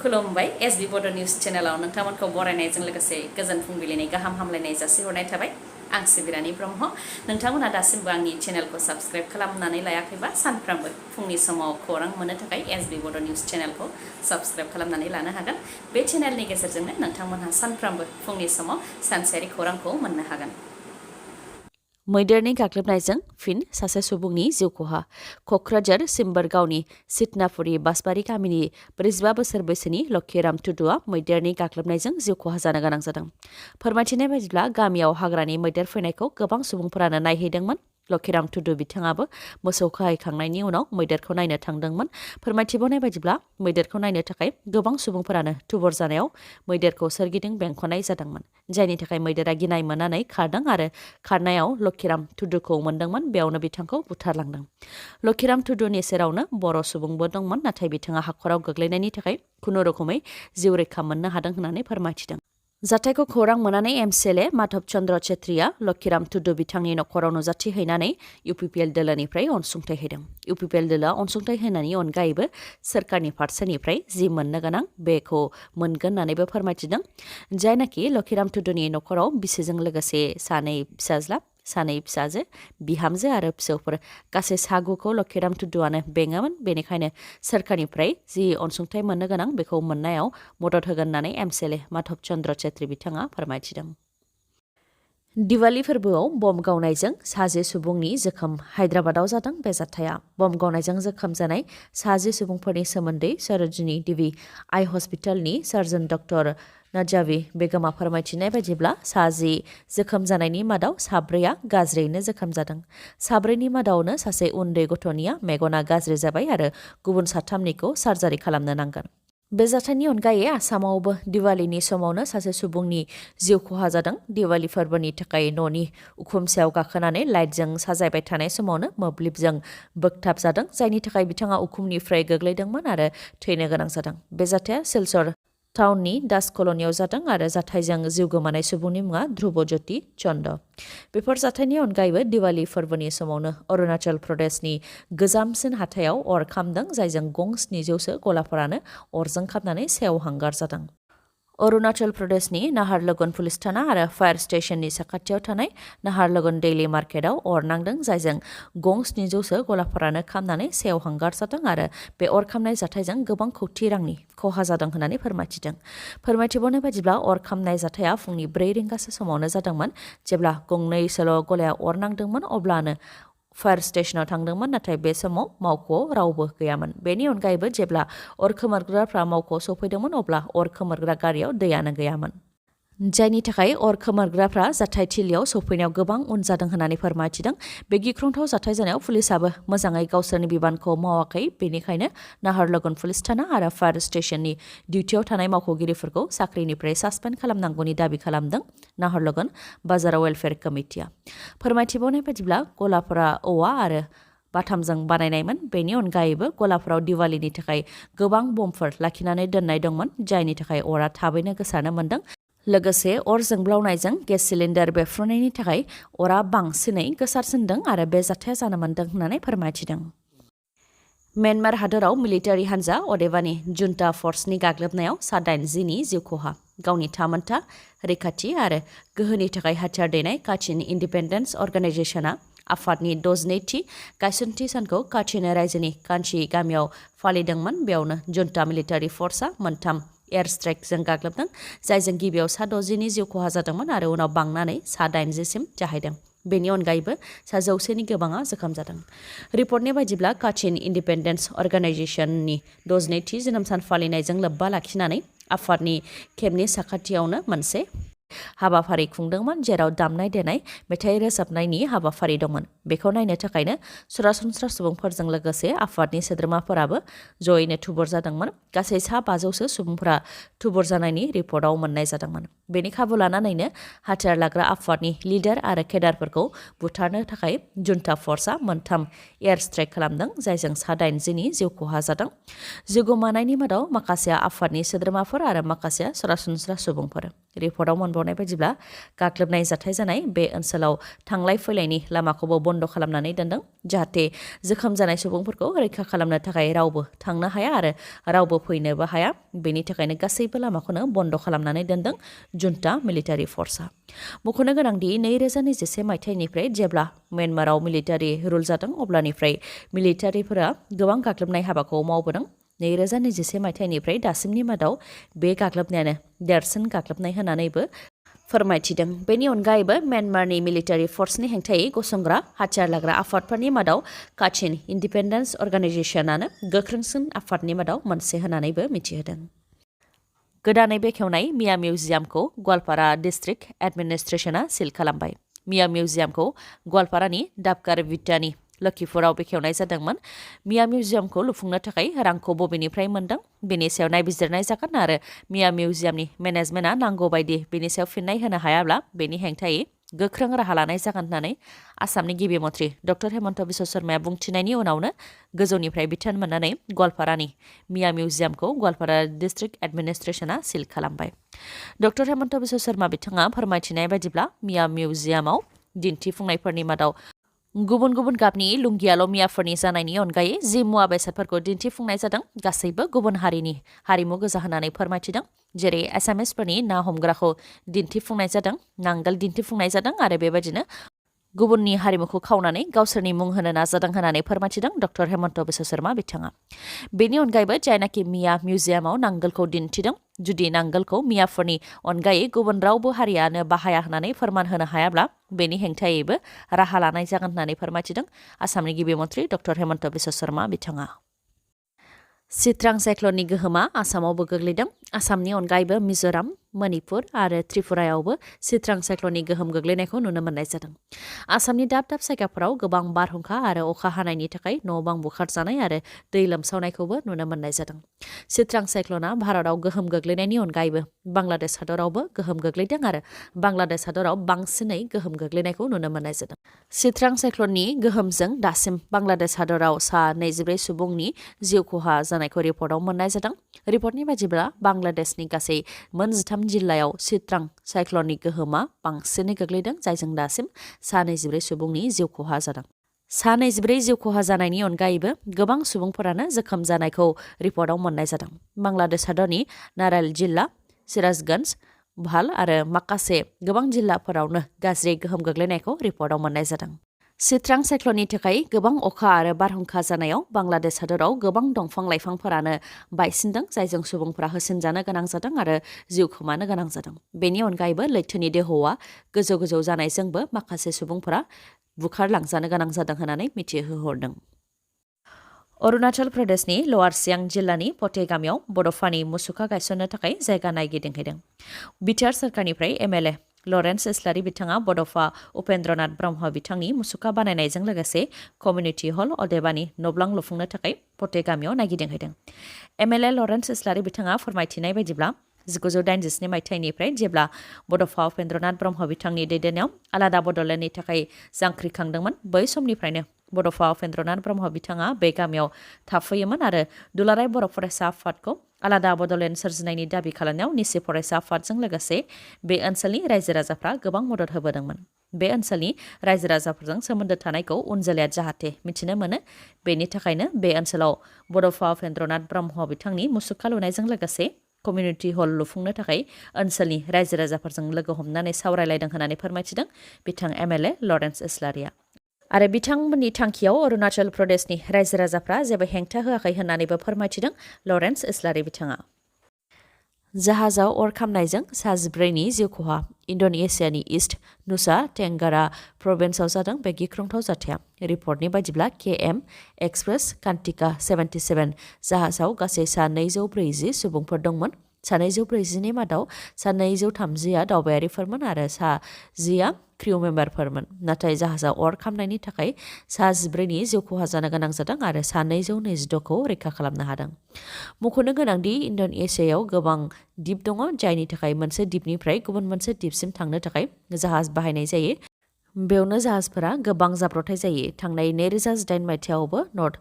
खुलुमबाय एसबी बड' निउज चेनेलाव नोंथांमोनखौ बरायनायजों लोगोसे गोजोन फुंबिलिनि गाहाम हामलायनाय जासिहरनाय थाबाय आं सिबिरानि ब्रह्म नोंथांमोना दासिमबो आंनि चेनेलखौ साबस्क्राइब खालामनानै लायाखैबा सानफ्रामबो फुंनि समाव खौरां मोननो थाखाय एसबी बड' निउज चेनेलखौ साबस्क्राइब खालामनानै लानो हागोन बे चेनेलनि गेजेरजोंनो नोंथांमोनहा सानफ्रामबो फुंनि समाव सानसेयारि खौरांखौ मोननो हागोन मैदेरनि गाग्लोबनायजों फिन सासे सुबुंनि जिउ खहा क'क्राझार सिम्बोरगावनि सितनापुरी बासबारि गामिनि 45 बोसोर बैसोनि लक्षीराम टुडुआ मैदेरनि गाग्लोबनायजों जिउ खहा जानो गोनां जादों। फोरमायथिनाय बायदिब्ला गामियाव हाग्रानि मैदेर फैनायखौ गोबां सुबुंफोरानो नायहैदोंमोन। लक्षीराम टुडु बिथाङाबो मोसौ खाहैखांनायनि उनाव मैदेरखौ नायनो थांदोंमोन। फोरमायथिबावनाय बायदिब्ला मैदेरखौ नायनो थाखाय गोबां सुबुंफोरानो थुबुर जानायाव मैदेरखौ सोरगिदिं बेंख'नाय जादोंमोन। जायनि थाखाय मैदेरा गिनाय मोननानै खारदों आरो खारनायाव लक्षीराम टुडुखौ मोनदोंमोन बेयावनो बिथांखौ बुथारलांदों। लक्षीराम टुडुनि सेरावनो बर' सुबुंबो दंमोन नाथाय बिथाङा हाखराव गोग्लैनायनि थाखाय खुनुरुखुमै जिउ रैखा मोननो हादों होननानै फोरमायथिदों। जाथायखौ खौरां मोननानै एमसिएलए माधव चन्द्र छेत्रीया लक्षीराम टुडु बिथांनि नखराव नुजाथिहैनानै इउपिपिएल दोलोनिफ्राय अनसुंथाइ होदों। इउपिपिएल दोलोआ अनसुंथाइ होनायनि अनगायैबो सोरखारनि फारसेनिफ्राय जि मोननो गोनां बेखौ मोनगोन होननानैबो फोरमायथिदों। जायनाखि लक्षीराम टुडुनि नखराव बिसिजों लोगोसे सानै फिसाज्ला सानै फिसाजो बिहामजो आरो फिसौफोर गासै सागुखौ लक्षीराम टुडुआनो बेङोमोन। बेनिखायनो सोरखारनिफ्राय जि अनसुंथाइ मोननो गोनां बेखौ मोननायाव मदद होगोन होननानै एमसिएलए माधव चन्द्र छेत्री बिथाङा फोरमायथिदों। दिवाली फोरबोआव बम गावनायजों सासे सुबुंनि जोखोम हायद्राबादाव जादों बे जाथाया बम गावनायजों जोखोम जानाय सासे सुबुंफोरनि सोमोन्दै सरोजिनी देवी आइ हस्पिटालनि सार्जन डक्टर नाजावी बेगमा फोरमायथिनाय बायदिब्ला साजि जोखोम जानायनि मादाव साब्रैया गाज्रियैनो जोखोम जादों। साब्रैनि मादावनो सासे उन्दै गथ'निया मेगना गाज्रि जाबाय आरो गुबुन साथामनिखौ सार्जारि खालामनो नांगोन। बे जाथायनि अनगायै आसामावबो दिवालीनि समावनो सासे सुबुंनि जिउ खहा जादों। दिवाली फोरबोनि थाखाय न'नि उखुम सायाव गाखोनानै लाइटजों साजायबाय थानाय समावनो मोब्लिबजों बोगथाबजादों जायनि थाखाय बिथाङा उखुमनिफ्राय गोग्लैदोंमोन आरो थैनो गोनां जादों। बे जाथाया सिलचर टाउननि दास कल'नियाव जादों आरो जाथायजों जिउ गोमानाय सुबुंनि मुङा ध्रुवज्योति चन्द। बेफोर जाथायनि अनगायैबो दिवाली फोरबोनि समावनो अरुणाचल प्रदेशनि गोजामसिन हाथायाव अर खामदों जायजों गं 700सो गलाफोरानो अरजों खामनानै सेवहांगार जादों। अरुणाचल प्रदेशनि नाहारलगुन पुलिस थाना आरो फायार स्टेशननि साखाथियाव थानाय नाहारलगुन डेइली मार्केटआव अर नांदों जायजों गं 700सो गलाफोरानो खामनानै सेवहांगार जादों आरो बे अर खामनाय जाथायजों गोबां कौटि रांनि खहा जादों होननानै फोरमायथिदों। फोरमायथिबावनाय बायदिब्ला अर खामनाय जाथाया फुंनि 4 रिंगासो समावनो जादोंमोन। जेब्ला गंनैसोल' गलाया अर नांदोंमोन अब्लानो फायार स्टेशनाव थांदोंमोन नाथाय बे समाव मावख'आव रावबो गैयामोन। बेनि अनगायैबो जेब्ला अर खोमोरग्राफ्रा मावख'आव सफैदोंमोन अब्ला अर खोमोरग्रा गारियाव दैयानो गैयामोन। जायनि थाखाय अर खोमोरग्राफ्रा जाथायथिलियाव सफैनायाव गोबां उन जादों होननानै फोरमायथिदों। बे गिख्रंथाव जाथाय जानायाव पुलिसाबो मोजाङै गावसोरनि बिबानखौ मावाखै बेनिखायनो नाहारलगुन पुलिस थाना आरो फायार स्टेशननि डिउटियाव थानाय मावख'गिरिफोरखौ साख्रिनिफ्राय सासपेन्ड खालामनांगौनि दाबि खालामदों नाहारलगुन बाजार वेलफेयार कमिटिया। फोरमायथिबावनाय बायदिब्ला गलाफोरा औवा आरो बाथामजों बानायनायमोन। बेनि अनगायैबो गलाफोराव दिवालीनि थाखाय गोबां बमफोर लाखिनानै दोननाय दंमोन जायनि थाखाय अरा थाबैनो गोसारनो मोन्दों। लोगोसे अर जोंब्लावनायजों गेस सिलिन्डार बेफ्रुनायनि थाखाय अरा बांसिनै गोसारसिनदों आरो बे जाथाया जानो मोन्दों होननानै फोरमायथिदों। म्यानमार हादराव मिलिटारि हान्जा अदेबानि जुन्टा फर्सनि गाग्लोबनायाव सा 80नि जिउ खहा गावनि थामोनथा रैखाथि आरो गोहोनि थाखाय हाथियार दैनाय काचिन इन्डिपेन्डेन्स अर्गानाइजेसना आफादनि 62थि गायसनथि सानखौ काचिन रायजोनि कान्ची गामियाव फालिदोंमोन। बेयावनो जुन्टा मिलिटारि फर्सआ मोनथाम एयार स्ट्राइकजों गाग्लोबदों जायजों गिबियाव सा 60नि जिउ खहा जादोंमोन आरो उनाव बांनानै सा 80सिम जाहैदों। बेनि अनगायैबो सा 100नि गोबाङा जोखोम जादों। रिपर्टनि बायदिब्ला काचिन इन्डिपेन्डेन्स अर्गानाइजेसननि 62थि जोनोम सान फालिनायजों लोब्बा लाखिनानै आफादनि केम्पनि साखाथियावनो मोनसे हाबाफारि खुंदोंमोन जेराव दामनाय देनाय मेथाइ रोजाबनायनि हाबाफारि दंमोन। बेखौ नायनो थाखायनो सरासनस्रा सुबुंफोरजों लोगोसे आफादनि सोद्रोमाफोराबो जयैनो थुबुर जादोंमोन। गासै सा 500सो सुबुंफोरा थुबुर जानायनि रिपर्टआव मोननाय जादोंमोन। बेनि खाबु लानानैनो हाथियार लाग्रा आफादनि लिडार आरो केडारफोरखौ बुथारनो थाखाय जुन्टा फर्सआ मोनथाम एयार स्ट्राइक खालामदों जायजों सा 80नि जिउ खहा जादों। जिउ गोमानायनि मादाव माखासेया आफादनि सोद्रोमाफोर आरो माखासेया सरासनस्रा सुबुंफोर। रिपर्टआव मोनबावनाय बायदिब्ला गाग्लोबनाय जाथाय जानाय बे ओनसोलाव थांलाय फैलायनि लामाखौबो बन्द खालामनानै दोनदों जाहाथे जोखोम जानाय सुबुंफोरखौ रैखा खालामनो थाखाय रावबो थांनो हाया आरो रावबो फैनोबो हाया। बेनि थाखायनो गासैबो लामाखौनो बन्द खालामनानै दोनदों जुन्टा मिलिटारि फर्सआ। मख'नो गोनांदि 2021 मायथाइनिफ्राय जेब्ला म्यानमाराव मिलिटारि रुल जादों अब्लानिफ्राय मिलिटारिफोरा गोबां गाग्लोबनाय हाबाखौ मावबोदों। 2021 मायथाइनिफ्राय दासिमनि मादाव बे गाग्लोबनायानो देरसिन गाग्लोबनाय होननानैबो फोरमायथिदों। बेनि अनगायैबो म्यानमारनि मिलिटारि फर्सनि हेंथायै गसंग्रा हाथियार लाग्रा आफादफोरनि मादाव काचिन इन्डिपेन्डेन्स अर्गानाइजेसनानो गोख्रोंसिन आफादनि मादाव मोनसे होननानैबो मिथिहोदों। गोदानै बेखेवनाय मिया मिउजियामखौ गवालपारा डिस्ट्रिक्ट एडमिनिस्ट्रेसना सिल खालामबाय। मिया मिउजियामखौ गवालपारानि डाबकार बिटानि लखिपुराव बेखेवनाय जादोंमोन। मिया मिउजियामखौ लुफुंनो थाखाय रांखौ बबेनिफ्राय मोनदों बेनि सायाव नायबिजिरनाय जागोन आरो मिया मिउजियामनि मेनेजमेन्टआ नांगौ बायदि बेनि सायाव फिननाय होनो हायाब्ला बेनि हेंथायै गोख्रों राहा लानाय जागोन होननानै आसामनि गिबि मन्थ्रि डक्टर हेमन्त बिश्व शर्माया बुंथिनायनि उनावनो गोजौनिफ्राय बिथोन मोननानै गवालपारानि मिया मिउजियामखौ गवालपारा डिस्ट्रिक्ट एडमिनिस्ट्रेसना सिल खालामबाय। डक्टर हेमन्त बिश्व शर्मा बिथाङा फोरमायथिनाय बायदिब्ला मिया मिउजियामाव दिन्थिफुंनायफोरनि मादाव गुबुन गुबुन गाबनि लुंगियाल' मियाफोरनि जानायनि अनगायै जि मुवा बेसादफोरखौ दिन्थिफुंनाय जादों गासैबो गुबुन हारिनि हारिमु गोजा होननानै फोरमायथिदों। जेरै एसामिसफोरनि ना हमग्राखौ दिन्थिफुंनाय जादों, नांगोल दिन्थिफुंनाय जादों आरो बेबायदिनो गुबुननि हारिमुखौ खावनानै गावसोरनि मुं होनो नाजादों होननानै फोरमायथिदों डक्टर हेमन्त बिश्व शर्मा बिथाङा। बेनि अनगायैबो जायनाखि मिया मिउजियामाव नांगोलखौ दिन्थिदों जुदि नांगोलखौ मियाफोरनि अनगायै गुबुन रावबो हारियानो बाहाया होननानै फोरमान होनो हायाब्ला बेनि हेंथायैबो राहा लानाय जागोन होननानै फोरमायथिदों आसामनि गिबि मन्थ्रि डक्टर हेमन्त बिश्व शर्मा बिथाङा। चित्रां साइक्लननि गोहोमा आसामावबो गोग्लैदों। आसामनि अनगायैबो मिजोराम, मणिपुर आरो त्रिपुरायावबो चित्रां साइक्लननि गोहोम गोग्लैनायखौ नुनो मोननाय जादों। आसामनि दाब दाब जायगाफोराव गोबां बारहुंखा आरो अखा हानायनि थाखाय न' बां बुखारजानाय आरो दै लोमसावनायखौबो नुनो मोननाय जादों। चित्रां साइक्लना भारतआव गोहोम गोग्लैनायनि अनगायैबो बांलादेश हादरावबो गोहोम गोग्लैदों आरो बांलादेश हादराव बांसिनै गोहोम गोग्लैनायखौ नुनो मोननाय जादों। चित्रां साइक्लननि गोहोमजों दासिम बांलादेश हादराव सा 24 सुबुंनि जिउ खहा जानायखौ रिपर्टआव मोननाय जादों। रिपर्टनि बायदिब्ला बांलादेशनि गासै मोन 13 जिल्लायाव चित्रां साइक्लननि गोहोमा बांसिनै गोग्लैदों जायजों दासिम सा 24 सुबुंनि जिउ खहा जादों। सा 24 जिउ खहा जानायनि अनगायैबो गोबां सुबुंफोरानो जोखोम जानायखौ रिपर्टआव मोननाय जादों। बांलादेश हादरनि नारेल जिल्ला, सिराजगन्ज, भाल आरो माखासे गोबां जिल्लाफोरावनो गाज्रि गोहोम गोग्लैनायखौ रिपर्टआव मोननाय जादों। चित्रां साइक्लननि थाखाय गोबां अखा आरो बारहुंखा जानायाव बांलादेश हादराव गोबां दंफां लाइफांफोरानो बायसिनदों जायजों सुबुंफोरा होसिनजानो गोनां जादों आरो जिउ खोमानो गोनां जादों। बेनि अनगायैबो लैथोनि दोहौआ गोजौ गोजौ जानायजोंबो माखासे सुबुंफोरा बुखारलांजानो गोनां जादों होननानै मिथिहोहरदों। अरुणाचल प्रदेशनि लवार सियां जिल्लानि पटे गामियाव बड'फानि मुसुखा गायसननो थाखाय जायगा नायगिदिंहैदों। बिटिआर सोरखारनिफ्राय एमएलए लरेन्स इस्लारि बिथाङा बड'फा उपेन्द्रनाथ ब्रह्म बिथांनि मुसुखा बानायनायजों लोगोसे कमिउनिटि हल अदेबानि न'ब्लां लुफुंनो थाखाय पटे गामियाव नायगिदिंहैदों। एमएलए लरेन्स इस्लारि बिथाङा फोरमायथिनाय बायदिब्ला 1987 मायथाइनिफ्राय जेब्ला बड'फा उपेन्द्रनाथ ब्रह्म बिथांनि दैदेननायाव आलादा बड'लेण्डनि थाखाय जांख्रिखांदोंमोन बै समनिफ्रायनो बड'फा उपेन्द्रनाथ ब्रह्म बिथाङा बे गामियाव थाफैयोमोन आरो दुलाराय बर' फरायसा आफादखौ आलादा बड'लेण्ड सोरजिनायनि दाबि खालामनायाव निसि फरायसा आफादजों लोगोसे बे ओनसोलनि रायजो राजाफ्रा गोबां मदद होबोदोंमोन। बे ओनसोलनि रायजो राजाफोरजों सोमोन्दो थानायखौ उन जोलैया जाहाथे मिथिनो मोनो बेनि थाखायनो बे ओनसोलाव बड'फा उपेन्द्रनाथ ब्रह्म बिथांनि मुसुखा लुनायजों लोगोसे कमिउनिटि हल लुफुंनो थाखाय ओनसोलनि रायजो राजाफोरजों लोगो हमनानै सावरायलायदों होननानै फोरमायथिदों बिथां एमएलए लरेन्स इस्लारिया। आरो बिथांमोननि थांखियाव अरुणाचल प्रदेशनि रायजो राजाफ्रा जेबो हेंथा होआखै होननानैबो फोरमायथिदों लरेन्स इस्लारि बिथाङा। जाहाजाव अर खामनायजों सा 14नि जिउ खहा। इन्ड'नेसियानि इस्ट नुसा टेंगारा प्रभिन्सआव जादों बे गिख्रंथाव जाथाया। रिपर्टनि बायदिब्ला केएम एक्सप्रेस कान्टिका 77 जाहाजाव गासै सा 240 सुबुंफोर दंमोन। सा 240नि मादाव सा 230आ दावबायारिफोरमोन आरो सा 10आ क्रिउ मेम्बारफोरमोन। नाथाय जाहाजाव अर खामनायनि थाखाय सा 14नि जिउ खहा जानो गोनां जादों आरो सा 226खौ रैखा खालामनो हादों। मख'नो गोनांदि इन्ड'नेसियायाव गोबां दिप दङ जायनि थाखाय मोनसे दिपनिफ्राय गुबुन मोनसे दिपसिम थांनो थाखाय जाहाज बाहायनाय जायो। बेयावनो जाहाजफोरा गोबां जाब्रथाय जायो। थांनाय 2008 मायथाइयावबो नर्थ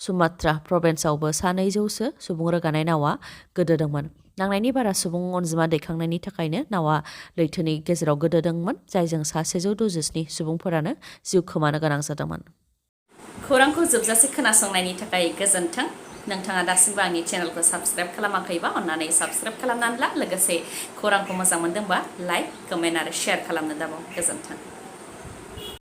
सुमात्रा प्रभिन्सआवबो सा 200सो सुबुं रोगानाय नावा गोदोदोंमोन। नांनायनि बारा सुबुं अनजिमा दैखांनायनि थाखायनो नावा लैथोनि गेजेराव गोदोदोंमोन जायजों सा 167 सुबुंफोरानो जिउ खोमानो गोनां जादोंमोन। खौरांखौ जोबजासे खोनासंनायनि थाखाय गोजोन्थों। नोंथाङा दासिमबो आंनि चेनेलखौ साबस्क्राइब खालामाखैबा अन्नानै साबस्क्राइब खालामनानै ला लोगोसे खौरांखौ मोजां मोनदोंबा लाइक कमेन्ट आरो शेयार खालामनो दाबाव गोजोन्थों।